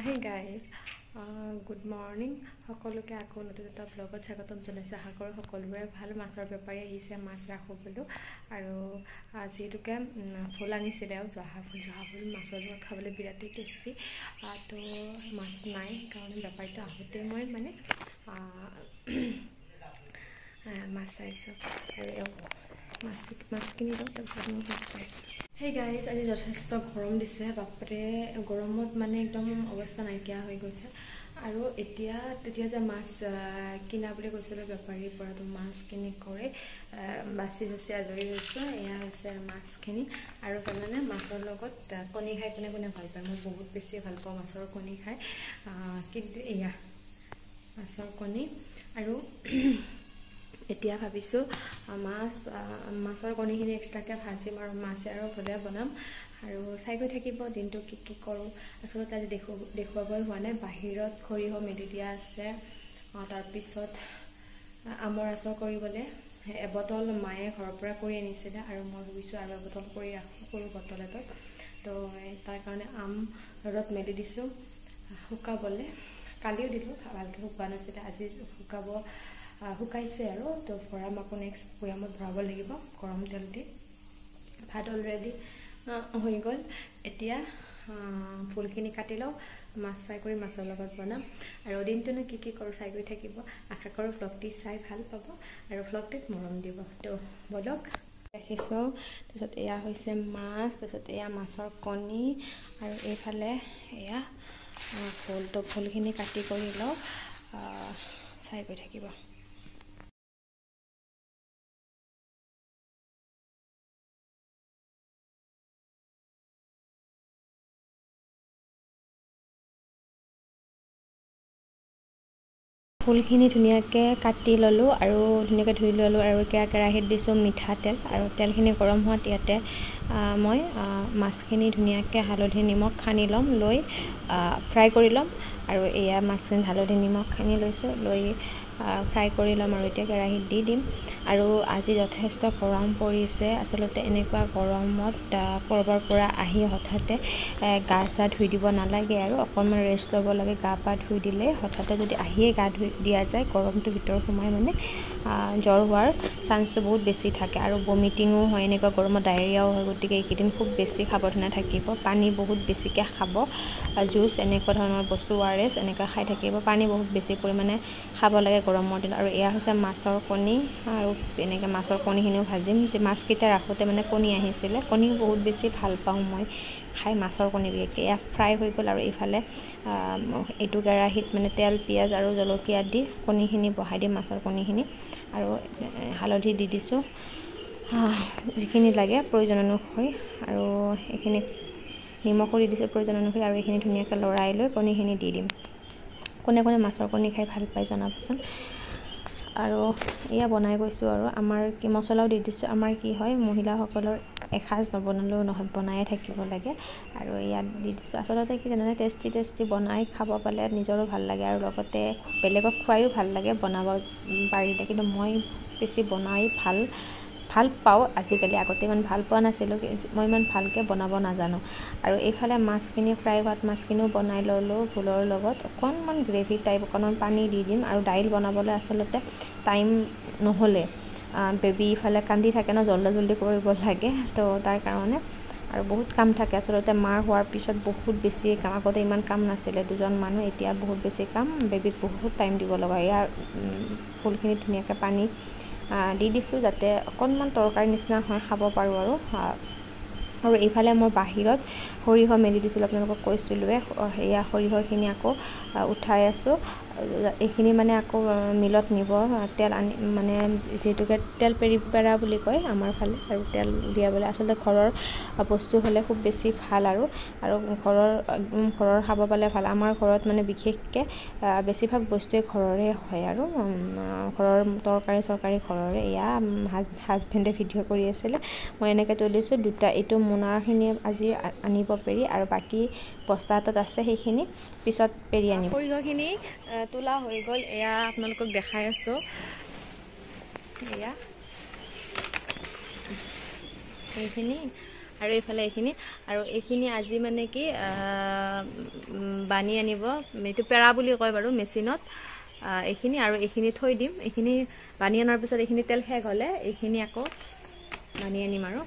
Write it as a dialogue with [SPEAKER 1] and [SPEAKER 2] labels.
[SPEAKER 1] Hey guys, good morning সকলোকে। আকৌ নতুন এটা ব্লগত স্বাগতম জনাইছোঁ। আশা কৰোঁ সকলোৰে ভাল। মাছৰ বেপাৰী আহিছে, মাছ ৰাখোঁ বোলো। আৰু যিহেতুকে ফুল আনিছিলে, আৰু জহা ফুল, জহা ফুল মাছৰ লগত খাবলৈ বিৰাটেই টেষ্টি। তো মাছ নাই, সেইকাৰণে বেপাৰীটো আহোঁতে মই মানে মাছ চাইছোঁ আৰু মাছটো মাছখিনি লওঁ, তাৰপিছত মই মাছ পাইছোঁ। হেই গাইজ, আজি যথেষ্ট গৰম দিছে, বাপৰে। গৰমত মানে একদম অৱস্থা নাইকিয়া হৈ গৈছে। আৰু এতিয়া তেতিয়া যে মাছ কিনা বুলি কৈছিলোঁ বেপাৰীৰ পৰা, তো মাছখিনি কৰি বাচি বাচি আজৰি হৈছোঁ। এয়া হৈছে মাছখিনি। আৰু জানানে, মাছৰ লগত কণী খাই কোনে কোনে ভাল পায়? মই বহুত বেছি ভাল পাওঁ মাছৰ কণী খাই। কিন্তু এয়া মাছৰ কণী। আৰু এতিয়া ভাবিছোঁ মাছ, মাছৰ কণীখিনি এক্সট্ৰাকৈ ভাজিম আৰু মাছে আৰু ভোলে বনাম। আৰু চাই গৈ থাকিব দিনটো কি কি কৰোঁ। আচলতে আজি দেখুৱাবই হোৱা নাই। বাহিৰত সৰিয়হ মেলি দিয়া আছে। তাৰপিছত আমৰ আচাৰ কৰিবলৈ এবটল মায়ে ঘৰৰ পৰা কৰি আনিছিলে, আৰু মই ভাবিছোঁ আৰু এবটল কৰি ৰাখোঁ সৰু বটল এটাত। তো তাৰ কাৰণে আম ৰ'দত মেলি দিছোঁ শুকাবলৈ। কালিও দিলোঁ, ভালকৈ শুকোৱা নাছিলে, আজি শুকাব, শুকাইছে। আৰু তো ভৰাম আকৌ নেক্সট বৈয়ামত ভৰাব লাগিব গৰম তেল দি। ভাত অলৰেডি হৈ গ'ল। এতিয়া ফুলখিনি কাটি লওঁ, মাছ ফ্ৰাই কৰি মাছৰ লগত বনাম। আৰু দিনটোনো কি কি কৰোঁ চাই গৈ থাকিব। আশা কৰোঁ ভ্লগটি চাই ভাল পাব আৰু ভ্লগটিত মৰম দিব। তো ব'লক, ৰাখিছোঁ। তাৰপিছত এয়া হৈছে মাছ, তাৰপিছত এয়া মাছৰ কণী, আৰু এইফালে এয়া ফুল। তো ফুলখিনি কাটি কৰি লওঁ, চাই গৈ থাকিব। ফুলখিনি ধুনীয়াকৈ কাটি ল'লোঁ আৰু ধুনীয়াকৈ ধুই ল'লোঁ। আৰু এতিয়া কেৰাহীত দিছোঁ মিঠাতেল, আৰু তেলখিনি গৰম হোৱাত ইয়াতে মই মাছখিনি ধুনীয়াকৈ হালধি নিমখ সানি ল'ম, লৈ ফ্ৰাই কৰি ল'ম। আৰু এয়া মাছখিনি হালধি নিমখ সানি লৈছোঁ, লৈ ফ্ৰাই কৰি ল'ম আৰু এতিয়া কেৰাহীত দি দিম। আৰু আজি যথেষ্ট গৰম পৰিছে। আচলতে এনেকুৱা গৰমত ক'ৰবাৰ পৰা আহি হঠাতে গা চা ধুই দিব নালাগে আৰু অকণমান ৰেষ্ট ল'ব লাগে। গা পা ধুই দিলে, হঠাতে যদি আহিয়ে গা ধুই দিয়া যায়, গৰমটো ভিতৰত সোমাই মানে জ্বৰ হোৱাৰ চান্সটো বহুত বেছি থাকে, আৰু বমিটিঙো হয় এনেকুৱা গৰমত, ডায়েৰিয়াও হয়। গতিকে এইকেইদিন খুব বেছি সাৱধানে থাকিব। পানী বহুত বেছিকৈ খাব, জুচ এনেকুৱা ধৰণৰ বস্তু, অ' আৰ এছ এনেকুৱা খাই থাকিব। পানী বহুত বেছি পৰিমাণে খাব লাগে গৰমৰ দিনত। আৰু এয়া হৈছে মাছৰ কণী, আৰু এনেকৈ মাছৰ কণীখিনিও ভাজিম। মাছকেইটা ৰাখোঁতে মানে কণী আহিছিলে। কণীও বহুত বেছি ভাল পাওঁ মই খাই, মাছৰ কণী বিশেষকৈ। এয়া ফ্ৰাই হৈ গ'ল। আৰু এইফালে এইটো কেৰাহীত মানে তেল, পিঁয়াজ আৰু জলকীয়া দি কণীখিনি বহাই দিম, মাছৰ কণীখিনি। আৰু হালধি দি দিছোঁ যিখিনি লাগে প্ৰয়োজন অনুসৰি, আৰু এইখিনি নিমখো দি দিছোঁ প্ৰয়োজন অনুসৰি। আৰু এইখিনি ধুনীয়াকৈ লৰাই লৈ কণীখিনি দি দিম। কোনে কোনে মাছৰ কণী খাই ভাল পায় জনাবচোন। আৰু এয়া বনাই গৈছোঁ। আৰু আমাৰ কি মছলাও দি দিছোঁ। আমাৰ কি হয়, মহিলাসকলৰ এসাঁজ নবনালেও নহয়, বনায়ে থাকিব লাগে। আৰু ইয়াত দি দিছোঁ। আচলতে কি জানেনে, টেষ্টি টেষ্টি বনাই খাব পালে নিজৰো ভাল লাগে আৰু লগতে বেলেগক খুৱায়ো ভাল লাগে বনাব পাৰিলে। কিন্তু মই বেছি বনাই ভাল ভাল পাওঁ আজিকালি, আগতে ইমান ভাল পোৱা নাছিলোঁ। মই ইমান ভালকৈ বনাব নাজানো। আৰু এইফালে মাছখিনি ফ্ৰাই হোৱাত মাছখিনিও বনাই ল'লোঁ ভোলৰ লগত। অকণমান গ্ৰেভি টাইপ, অকণমান পানী দি দিম। আৰু দাইল বনাবলৈ আচলতে টাইম নহ'লে, বেবী ইফালে কান্দি থাকে ন, জল্দি জল্দি কৰিব লাগে। তো তাৰ কাৰণে আৰু বহুত কাম থাকে। আচলতে মাৰ হোৱাৰ পিছত বহুত বেছি কাম। আগতে ইমান কাম নাছিলে, দুজন মানুহ, এতিয়া বহুত বেছি কাম, বেবীক বহুত টাইম দিব লগা। ইয়াৰ ফুলখিনি ধুনীয়াকৈ পানী দি দিছোঁ যাতে অকণমান তৰকাৰী নিচিনা হয়, খাব পাৰোঁ। আৰু এইফালে মই বাহিৰত সৰিয়হ মেলি দিছিলোঁ, আপোনালোকক কৈছিলোঁৱে। সেয়া সৰিয়হখিনি আকৌ উঠাই আছোঁ। এইখিনি মানে আকৌ মিলত নিব, তেল আনি, মানে যিহেতুকে তেল পেৰি পেৰা বুলি কয় আমাৰ ফালে। আৰু তেল উলিয়াবলৈ আচলতে ঘৰৰ বস্তু হ'লে খুব বেছি ভাল, আৰু ঘৰৰ খাব পালে ভাল। আমাৰ ঘৰত মানে বিশেষকৈ বেছিভাগ বস্তুৱে ঘৰৰে হয়, আৰু ঘৰৰ তৰকাৰী চৰকাৰী ঘৰৰে। এয়া হাজবেণ্ডে ভিডিঅ' কৰি আছিলে, মই এনেকৈ তুলিছোঁ দুটা। এইটো মোনাখিনি আজি আনিব পেৰি, আৰু বাকী বস্তা এটাত আছে, সেইখিনি পিছত পেৰি আনিব। সৰিয়হখিনি তোলা হৈ গ'ল, এয়া আপোনালোকক দেখাই আছোঁ। এয়া এইখিনি আৰু এইফালে এইখিনি আৰু এইখিনি। আজি মানে কি বানি আনিব, এইটো পেৰা বুলি কয় বাৰু মেচিনত এইখিনি। আৰু এইখিনি থৈ দিম, এইখিনি বানি অনাৰ পিছত এইখিনি তেল শেষ হ'লে এইখিনি আকৌ বানি আনিম। আৰু